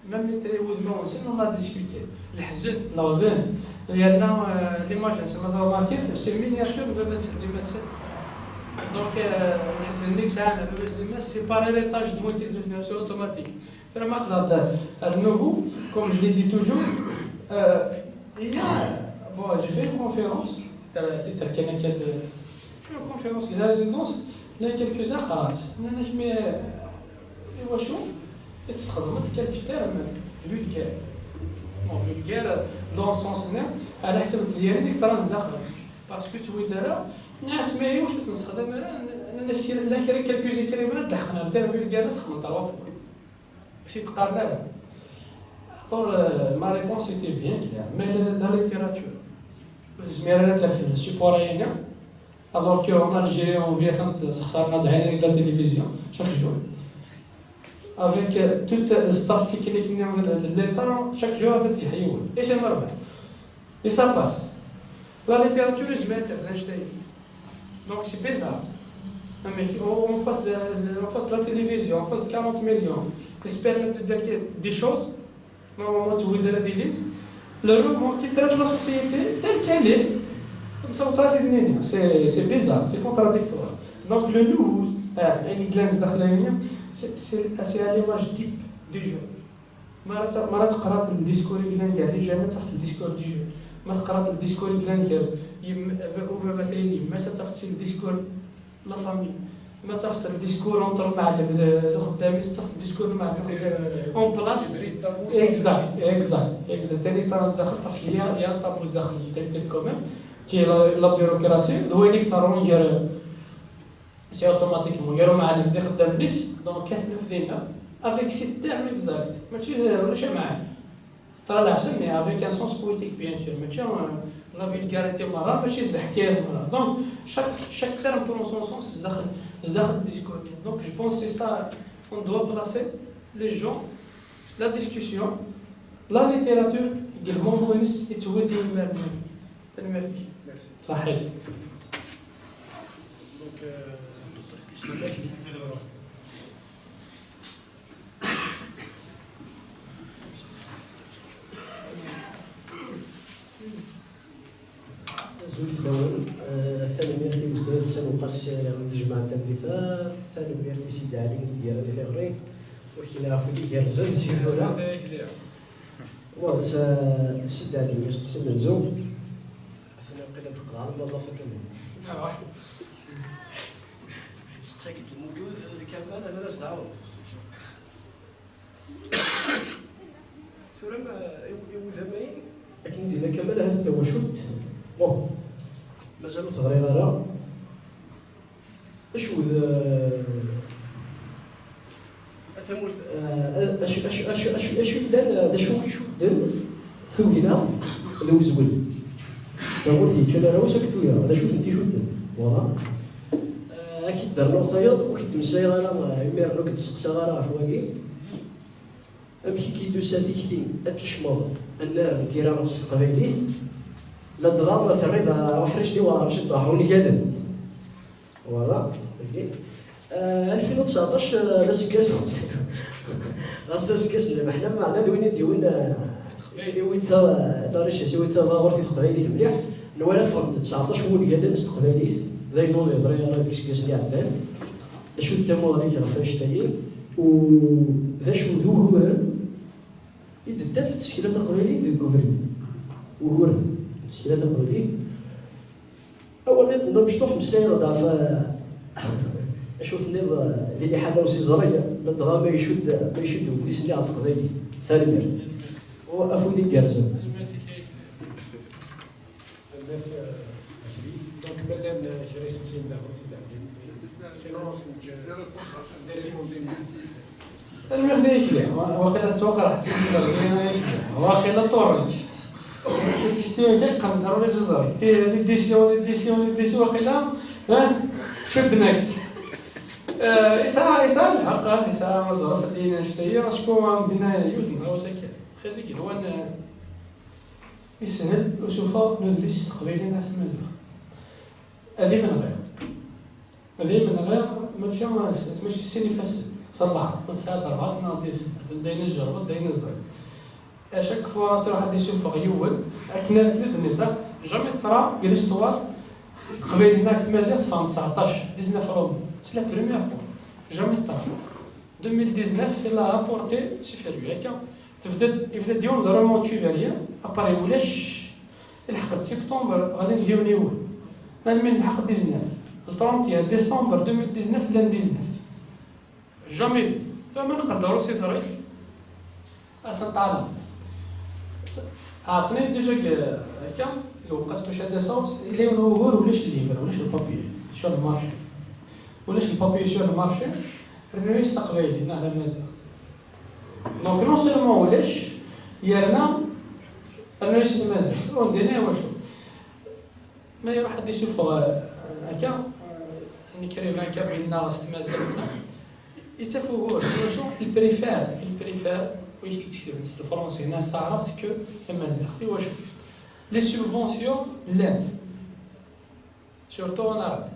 même les traits, wudmawen-nsen, on a discuté. Leḥzen, leɣben, yerna, euh, l'image-nsen, ma tṛumarkiḍ, c'est miniature de baba-tsen, d yemma-tsen. Donc, euh, leḥzen-nni i yesɛan baba-s d yemma-s, c'est par héritage de win t-id-yufan, c'est automatique. Tura ma qleɣ-d, à nouveau, comme je l'ai dit toujours, euh, il y a, bon, j'ai fait une conférence, titre, titre kan akka d, j'ai fait une conférence de la résidence, llan quelques-uns qran-tt, nnan-ak, mais, euh, iwacu i tessexdmeḍ quelques termes vulgaires? Bon, vulgaire, dans le sens-nni, ɛla ḥsab n tedyanin i yeṭṭran zdaxel. Parce que ur tewwiḍ ara, nniɣ-as, mais iwacu ur ten-nessexdam ara, nnan-ak, llan kra quelques écrivains d-leḥqen ɣer terme vulgaire, sexdmen trois points. Ur t-id-qqaren ara. Alors, euh, ma réponse était bien claire. Mais la, la littérature, ur tezmir ara ad terfed le support-agi. Alors qu'en Algérie, on vient de s'exercer dans la télévision, chaque jour. Avec euh, tout le staff technique, l'État, chaque jour, on a des. Et c'est normal. Et ça passe. La littérature, ur tezmir ad terfed anect-agi. Donc c'est bizarre. Amek, en face de, en face de la télévision, en face de quarante millions, ils se permettent de dire que des choses, normalement, tu voudrais des livres. Le roman qui traite la société telle qu'elle est, c'est, c'est bizarre, c'est contradictoire. Donc le nouveau, euh, c'est, c'est, c'est à l'image type des jeunes. Ma ara t-, ma ara teqraḍ le discours i yellan gar les jeunes, ad tafeḍ le discours des jeunes. Ma teqraḍ le discours i yellan gar yem-, baba u baba-tsen, yemma-s, ad tafeḍ le discours de la famille. Ma tafeḍ le discours entre lmuɛellem d, d uxeddam-is, ad tafeḍ le discours n lmuɛellem d uxeddam. En place. Exact, exact, exact. Tani ṭṭran zdaxel, parce qu'il y a, il y a un tabou zdaxel, une mentalité quand même, qui est la, la bureaucratie, d wayen i yeṭṭerrun gar C'est automatiquement, gar umɛellem d ixeddam-is, donc ad t-naf dinna, avec ces termes exacts. Mačči d, ulac amɛen. Teṭṭra lɛefsa, mais avec un sens poétique, bien sûr. Mačči, euh, la vulgarité merra, mačči d leḥkayat merra. Donc, chaque, chaque terme prend son sens zdaxel, zdaxel du discours. Donc, je pense que c'est ça, on doit placer les gens, la discussion, la littérature, deg lmuḍu-ines i tewwi-d i yimar-nni. Tanemmirt-ik. Merci. Ṣaḥit. Donc, euh, Azul fell-awen. Euh, tanemmirt i Wezder Ḥsen Uqasi i d-jemɛen tameddit-a, tanemmirt i Sidi Ɛli i d-yerran i tiɣri, wakil ɣef wid igerrzen si tura. Wa, s-, Sidi Ɛli, isteqsi amenzu. Atan waqila d-teqḍɛeḍ ma d la photo-nni. Seqsi-k-d lmujud, Kamal, ad as-d-ɛawdeɣ. Tura ma i, i wudamayen. Akken i d-yenna Kamal, ahat tawacult. Bon, mazal ur teɣriɣ ara. Acu d, a tamurt, eh, acu, acu, acu, acu, acu yellan, eh, d acu i icudden tugna d uzwel? Tamurt yeččan arraw-is akked tuya, d acu tent-icudden? Voilà. Eh, ad k-id-rnuɣ tayeḍ, ur k-id-mmeslayeɣ ara, eh, imiren ur k-d-steqsaɣ ara ɣef wagi. Amek i k-id-tusa tikti ad tkecmeḍ annar n tira s teqbaylit, ladɣa ma terriḍ, ah, uḥric di Waɛrab, ci ḍeɛɛen wungalen? Voilà, dagi. Ah, alfin u tseɛṭac, ah, d aseggas, ɣas d aseggas n lmeḥna, meɛna d win i d-yewwin, ah, i d-yewwin ta-, la richesse, i d-yewwin tabaɣurt i teqbaylit mliḥ. Nwala ffɣen-d tseɛṭac wungalen s teqbaylit, d ayen ur yeḍri ara deg iseggasen iɛeddan. D acu d tamuɣli ɣef annect-agi? U d acu d uguren i d-taf tsekla taqbaylit deg ubrid? Uguren n tsekla taqbaylit. Awal nniḍen d amecṭuḥ, meslayeɣ-d ɣef, eh, acu tenniḍ, eh, di liḥala usiẓreg, ladɣa ma icudd, ma icudd udlis-nni ɣef teqbaylit. Tanemmirt. U afud igerrzen. Tanemmirt, euh, Akli. Donc, ma llan, euh, kra isteqsiyen daɣen, ad t-id-ɛeddin. Sinon, ad s-neǧǧ, euh, des répondants. Tanemmirt a Akli. Wa-, waqila tettwaqerḥ-d seg Akli. Waqila ṭurren-k. Question-agi qqaren-tt ɣer usiẓreg. Ti-, l'édition, l'édition, l'édition, waqila, hein, cudden-ak-tt. Euh, yesɛa, yesɛa lḥeqq, ah, yesɛa aẓref ad d-yini annect-agi, acku, ah, medden-a yiwet n tɣawsa kan. Xir deg yenwan, euh, Yeshel usufeɣ n udlis s teqbaylit neɣ s tmaziɣt. Ad imenɣi. Ad imenɣi, mačči s, mačči s sin ifassen. S ṛebɛa, ma tesɛiḍ ṛebɛa neɣ d yis. D ayen i tjerrbeḍ, d ayen i teẓriḍ. À chaque fois ad truḥ ad d-isufeɣ yiwen, akken ara t-id-nniḍ, jamais teḍra deg l'histoire, teqbaylit neɣ tmaziɣt ffɣen tseɛṭac, dix-neuf Roms. C'est la première fois. Jamais teḍra. Deux mille dix-neuf, il a apporté, c'est férié, akka. Tebda-d, yebda-d yiwen le Roman Cuvier, après ulac, ilḥeq-d septembre, ɣlin-d yiwen yiwen. Almi nlḥeq dix-neuf, le trente et un décembre deux mille dix-neuf, llan dix-neuf. Jamais vu. Tura ma neqqel-d ɣer usiẓreg, atan ṭṭalent. S-, ɛeṭṭen-iyi-d déjà deg, akka, lewqat maca d asaw, yella yiwen wugur, ulac le livre, ulac le papier sur le marché. Ulac le papier sur le marché, rnu-yas taqbaylit, neɣ tamaziɣt. Donc, non seulement ulac, yerna rnu-yas tamaziɣt. Ur d-nini i wacu. Ma iruḥ ad d-isufeɣ, euh, akka, euh, un écrivain akka bɣin-naɣ s tmaziɣt, yettaf ugur. I wacu? Il préfère, il préfère, wi k-yektben s tefransist neɣ s taɛrabt que tamaziɣt. I wacu? Les subventions llant. Surtout en arabe.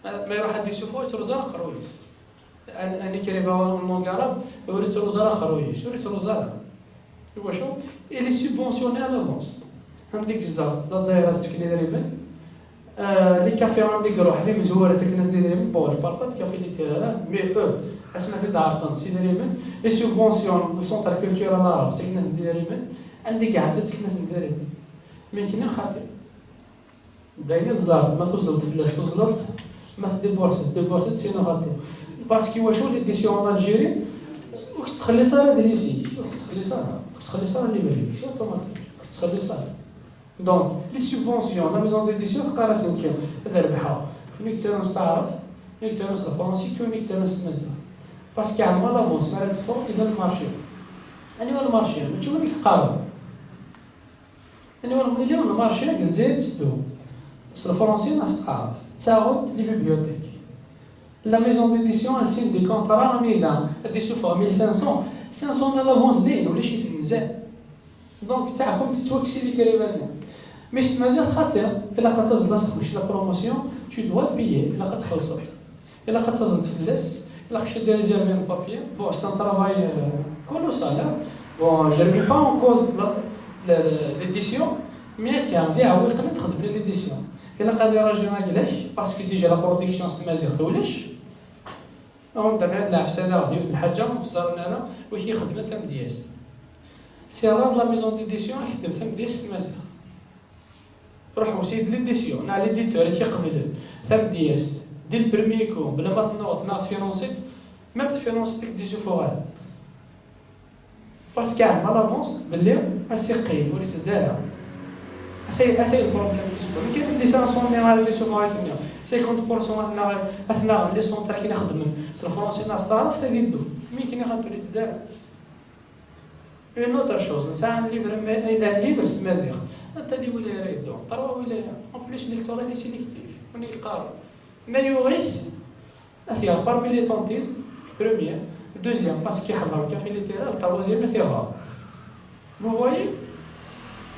Ma, ma iruḥ ad d-isufeɣ, ur yettruẓ ara aqerruy-is. Un, un écrivain en langue arabe, ur yettruẓ ara aqerruy-is, ur yettruẓ ara. I wacu? Il est subventionné à l'avance. Anda i yezdeɣ, la daïra s-tefken idrimen. Euh, les cafés anda i iruḥ, d imezwura ttakfen-as-d idrimen. Bon, je parle pas de café littéraire, hein, mais eux, asmi t-id-ɛerḍen s idrimen. Les subventions, le centre culturel arabe, ttakfen-as-d idrimen. Anda i iɛedda, ttakfen-as-d idrimen. Mais nekni xaṭi. D ayen i teẓẓareḍ, ma tuzzleḍ fell-as tuẓleḍ, ma tdiburseḍ tdiburseḍ, sinon xaṭi. Parce que iwacu, l'édition en Algérie, ur k-tettxelliṣ ara adlis-ik, ur k-tettxelliṣ ara, ur k-tettxelliṣ ara les livres-ik, c'est automatique, ur k-tettxelliṣ ara. Donc, les subventions, la maison d'édition teqqar-asen kan, ad rebḥeɣ, kunwi yettarun s taɛrabt, kunwi yettarun s lefransi, kunwi yettarun s tmaziɣt. Parce que ɛelmeɣ à l'avance, mi ara d-teffeɣ, yella le marché. Aniwa le marché? Mačči win i yeqqaren. Aniwa, aniwa le marché deg Lezzayer yetteddu? S lefransi neɣ s tɛarabt? Ttaɣent les bibliothèques. La maison d'édition, elle signe des contrats anida ad d-isuffeɣ mille cinq cents, cinq cents à l'avance din, ulac-iten mazal. Donc, d taɛkemt tettwakkes i likribal-nni. Mi s tmaziɣt, xaṭi, ilaq ad taẓeḍ aseqmec, la promotion, tu dois le payer, ilaq ad txellṣeḍ. Ilaq ad taẓeḍ fell-as, ilaq kečč ad d-réserver le papier. Bon, c'est un travail, euh, colossal, hein. Bon, je remets pas en cause la, la, la, l'édition, mais akka, d iɛewwiqen i d-xedmen l'édition. Ilaq ad irajin agla-k, parce que déjà la production s tmaziɣt ulac. Awen-d-rniɣ lɛefsa daɣen, yiwet n lḥaǧa ur ẓerren ara, wi k-ixedmen tamedyazt. C'est rare la maison d'édition ixeddem tamedyazt s tmaziɣt. Ruḥ usi-d l'édition, neɣ l'éditeur i k-iqeblen tamedyazt, dès le premier coup, bla ma tennuɣeḍ neɣ tfinansiḍ, même tfinansiḍ i k-d-isufuɣ ara. Parce que à l'avance, belli ass iqqim, ur yetteddu ara. Atay, atay le problème qui se pose. Kan les cinq cent mille ara les souvent avec nous. Cinquante pour cent atna, atna les centres qui nexdmen. C'est le français n'a pas fait les deux. Mais qui n'a pas les deux. Une autre chose, c'est un livre, mais un livre, c'est mazir. Anta li wala ara yeddu. Trois wala. En plus, l'électorat est sélectif. On est carré. Mais il y aurait Atya, par militantisme, premier, deuxième, parce qu'il y a un café littéraire, troisième, atya. Vous voyez?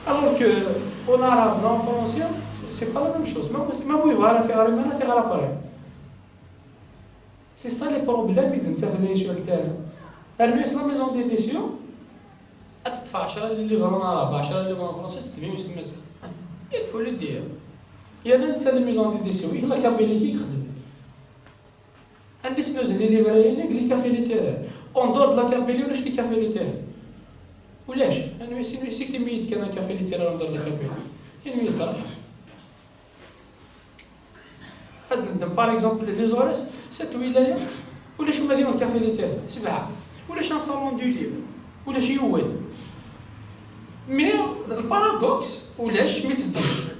Alors que en arabe, en français, c'est pas la même chose. Même, même oui, voilà, c'est arabe, c'est arabe, pareil. C'est ça les problèmes, ils ne savent pas sur le terrain. Parmi la maison d'édition, ad teṭṭef ɛecra livres en arabe, ɛecra livres en français, ad teṭṭef yiwen s tmaziɣt. Il faut le dire. Il y a une telle maison d'édition, il y a la Kabylie qui est Anda i ttnuzen les livres-agi? Deg les cafés littéraires. En dehors de la Kabylie, ulac les cafés littéraires. Ulac. Anwa i s-, anwa i s-, anwa i d-yefkan un café littéraire en dehors de la Kabylie? Anwa i d-yeṭṭef? Ad neddem, par exemple, les Auzores, cette wilaya, ulac uma d yiwen café littéraire. Sebɛa. Ulac un salon du livre. Ulac yiwen. Mais, le paradoxe, ulac mi teddem.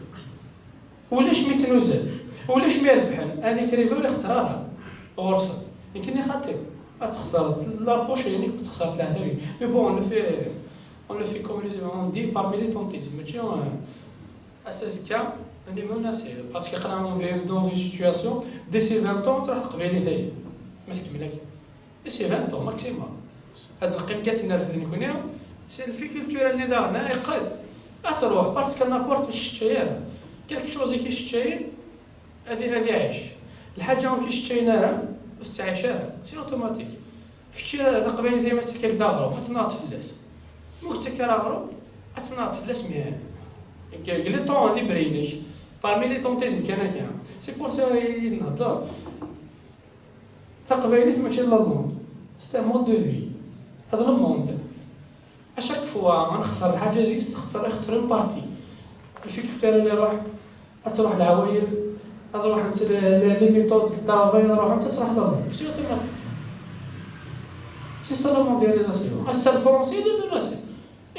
Ulac mi ttnuzen, ulac mi rebḥen, un écrivain ur ixetter ara ɣur-sen. Nekkini xaṭi, ad texser la poche, yani ad texser leɛtab-ik. Mais bon, on le fait, on le fait comme on dit par militantisme, mačči, euh, ass azekka, on est menacé, parce que aql-aɣ on vit dans une situation, d'ici vingt ans, ad truḥ teqbaylit-agi, ma tkemmel akka. D'ici vingt ans maximum. Ad neqqim kan ad tt-nerfed nekkni, c'est le fait culturel-nni daɣen, ah, yeqqel. Ad truḥ, parce que n'importe ur teččay ara. Quelque chose i k-yesseččayen, ad, ad iɛic. Lḥaǧa ur k-yesseččayen ara, ur tettɛic ara. C'est automatique. Kečč, taqbaylit-im ad tt-tefk d aɣrum, ad tennaɣ fell-as. Ma ur k-tettak ara aɣrum, ad tennaɣ fell-as, mais deg, deg le temps libre-inek, par militantisme kan akka. C'est pour ça i d-nhedder. Taqbaylit mačči d la langue, c'est un mode de vie. Hada le monde. À chaque fois ad nexser lḥaǧa zik, texser, ixetter une partie. Le fait culturel iruḥ, ad truḥ leɛwayed, ad ruḥent le, le, les méthodes de travail, ad ruḥent, ad truḥ la langue. C'est automatique. C'est ça la mondialisation. Ass-a le français, demain le français.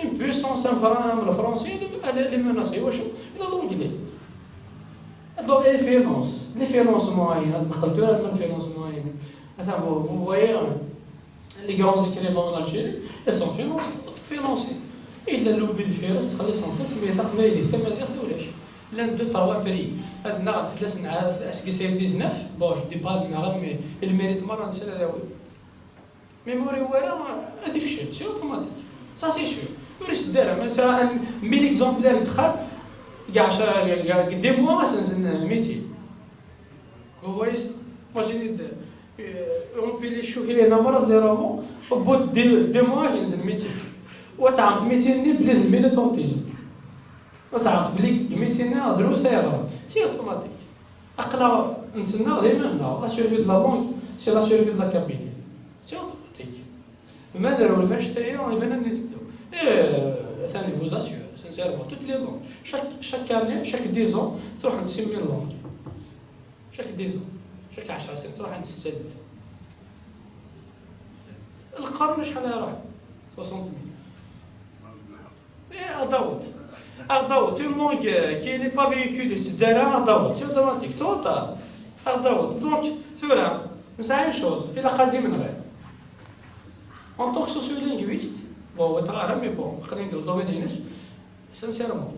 Une puissance, un fran-, un le français, elle, elle est menacée. Wacu? La langue, elle est. Donc, les finances, les finances moyennes, ad neqqel tura ɣer les finances moyennes. Attends, vous, vous voyez, euh, les grands écrivains en Algérie, ils sont financés, financés. Et le lobby de Fares, txelli son sens, mais taqbaylit, tamaziɣt, ulac. L'un, deux, trois prix. Ad naɣ fell-asen, à, à ce que c'est dix-neuf, bon, je dis pas de Magal, mais il mérite مرة نسال هذا. Mais ma ur yewwi ara, ad ifcel, c'est automatique. Ça, c'est sûr. Ur isedda ara. Ma nesɛa un mille exemplaires deg uxxam, deg ɛecra, deg, deg deux mois, ad senzen mitin. Vous voyez ça? Imaginez, euh, on peut les choquer, il y en a marre de les romans, au bout de deux, deux mois, ad senzen mitin. Wa tɛawed mitin-nni, bli d militantisme. Ad tɛawed belli deg mitin-nni, drus ay ɣran. C'est automatique. Aql-aɣ nettennaɣ d iman-nneɣ, la survie de la langue, c'est la survie de la Kabylie. C'est automatique. Ma nerwel f annect-aya, iban ad netteddu. Eh, atan, je vous assure, sincèrement, toutes les langues. Chaque, chaque année, chaque dix ans, ttruḥent six mille langues. Chaque dix ans, chaque ɛecra snin, ttruḥent setta alaf. Lqern acḥal ara iruḥ? Soixante mille. Eh, ad d-taweḍ. Ad d-taweḍ. Une langue, euh, qui n'est pas véhiculée, ur tetteddu ara, ad d-taweḍ. C'est automatique, tôt ou tard. Ad d-taweḍ. Donc, tura, nesɛa une chose, ilaq ad imenɣi. En tant que sociolinguiste, bon, ur ɣ-yeɣɣar ara, mais bon, aql-i deg le domaine-ines, sincèrement.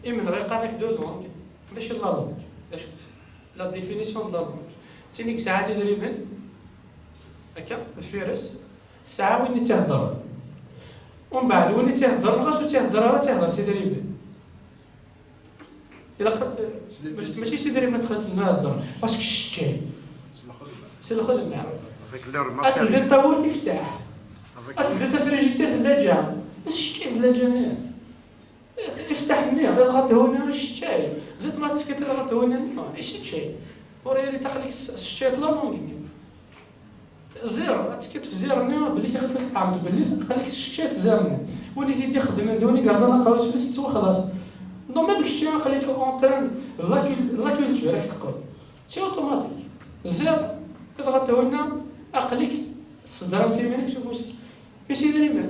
Imenɣi qqaren-ak deux langues, mačči la langue. D acu-tt? La définition de la langue. D tin i yesɛan idrimen, akka, deffir-s, tesɛa win i tt-iheddren. Umbeɛd, win i tt-iheddren, ɣas ur tt-ihedder ara, ad tt-ihder s idrimen. Ilaq, mačči, mačči s idrimen ad txeṣṣem ad heddren, parce que s ccay. S lxedma. Ad teldiḍ tawwurt, iftaḥ. Ad teldiḍ tafrijidit, tellaǧa. S ccay tellaǧa-nni. Iftaḥ-nni, ad ɣ-thuna s ccay. Zid ma tettekkiḍ ad ɣ-thuna-nni, s ccay. Ur yali taqli s ccay la langue-nni. Ziɣ, ad tekkiḍ f ziɣ-nni, belli ad tɛelmeḍ belli aql-ik teččiḍ ziɣ-nni. Win i t-id-ixedmen d win i yeɛẓan aqerru-s fell-as, yettwaxlaṣ. Donc, même kečči aql-ik en train de la cul-, de la culture, ad k-teqqel. C'est automatique. Ziɣ, ad ɣ-thuna, aql-ik tseddremt iman-ik s ufus-ik. Mais s idrimen.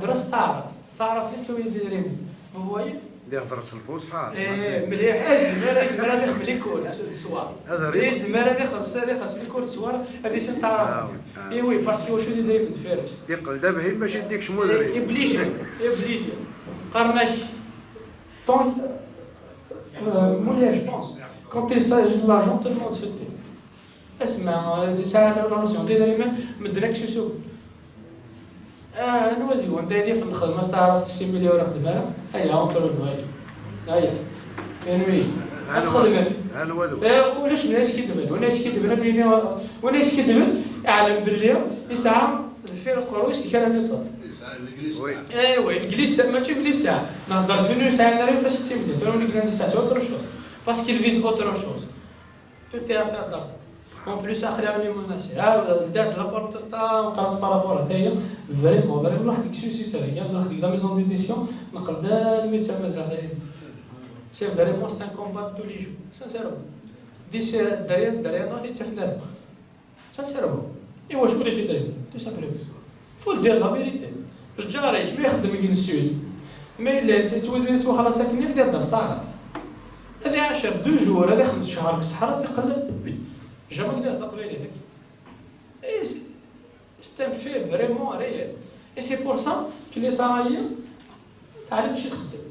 ihedder s taɛrabt. Taɛrabt i tettawi-d idrimen. Vous voyez? Di hḍra s lfusḥa. Eh, mliḥ. Yezmer, yezmer ad ixdem les cours d ṣṣwar. Ad rib- Yezmer ad ixelṣ, ad ixelṣ les cours d ṣṣwar, ad isent taɛrabt. Ah, oui, ah. Eh oui, parce que wacu d idrimen d firus. Yeqqel d abhim mačči d ikcem udrim. Eh, obligé, obligé. Qqaren-ak, tant, euh, mliḥ, je pense. Quand il s'agit de l'argent, tout le monde se tait. Asma, eh, yesɛa la notion d idrimen, medden akk susu. Ah, anwa ziwan, da i d-yafen lxedma s taɛrabt, tessimili ur ixeddem ara? Aya, entre nous, aya. Aya. Anwi? Ad txedmem. Eh, ulac win ara yeskiddben, win ara yeskiddben, ad yini, win ara yeskiddben, iɛlem belli yesɛa deffir uqerruy-is kra niḍen. Oui. Eh, oui, glissa, mačči glissa. Nehder d win ur yesɛin ara ifassen d timlilit, tura win yellan yesɛa autre chose. Parce qu'il vise autre chose. Tout est affaire d'argent. En plus, aql-aɣ ni menacés. Ah, ldiɣ-d la parenthèse tameqqrant par rapport à taya. Vraiment, vraiment, waḥed deg susi serga, waḥed deg la maison d'édition, neqqel-d almi d tamaziɣt. C'est vraiment, c'est un combat de tous les jours, sincèrement. Deg dderya, dderya, non, yettaf nerbeḥ. Sincèrement. Iwacu ulac idrimen? Tout simplement. Faut dire la vérité. Lǧar-ik ma ixeddem deg le sud, ma yella yettwali yettwaxlaṣ akken, ad d-ihder s taɛrabt. Ad iɛacer deux jours, ad ixdem ccher deg ṣṣeḥra, ad iqqel jamais ad d-ihder taqbaylit akken. Et c'est, c'est un fait vraiment réel. Et c'est pour ça que l'État-agi teɛlem acu txeddem.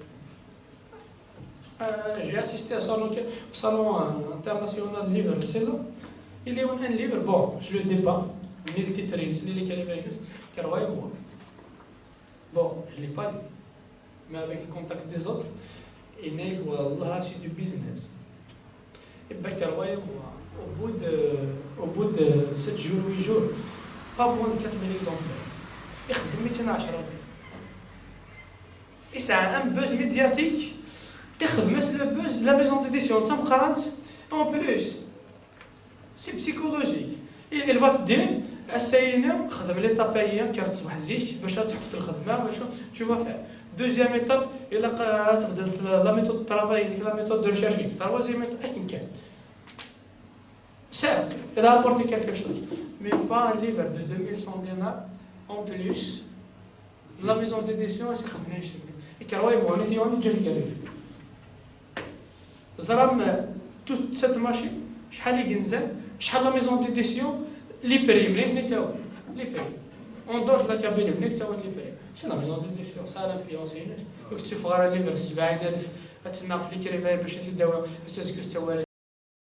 Euh, j'ai assisté au salon, au salon, euh, international du livre, c'est là. Il y a un livre, bon, je le dis pas, mille titres, c'est l'écrivain, croyez-moi. Bon, je l'ai pas lu. Mais avec le contact des autres, il n'est que, والله, c'est du business. Et ben, croyez-moi, au bout de, au bout de sept jours, huit jours, pas moins de quatre mille exemplaires. يخدم ميتين عشرة ألف. Yesɛa un buzz médiatique, ixdem-as le buzz, la maison d'édition d tameqqrant. En plus, c'est psychologique. Il, il va te dire, ass-a-ina, xdem l'étape-agi, kker ṣṣbeḥ zik, bac ad teḥfeḍ lxedma, bac tu vas faire. Deuxième étape, ilaq ad tebded la méthode de travail, la méthode de recherche. Troisième étape, akken kan. Certes, il a apporté quelque chose, mais pas un livre de deux mille cent dinars en plus. La maison d'édition, c'est comme une chaîne. Et quand on voit, on est en train de gérer. Zram, euh, toute cette machine, شحال i yenzan, شحال la maison d'édition, les prix, ملي تساوي les prix. En dehors de la Kabylie, ملي تساوي les prix. C'est la maison d'édition, ça l'influence, il y a. Donc, tu feras un livre, سبعين ألف, ad tennaɣ ɣef l'écrivain, باش تداوي, c'est ce que tu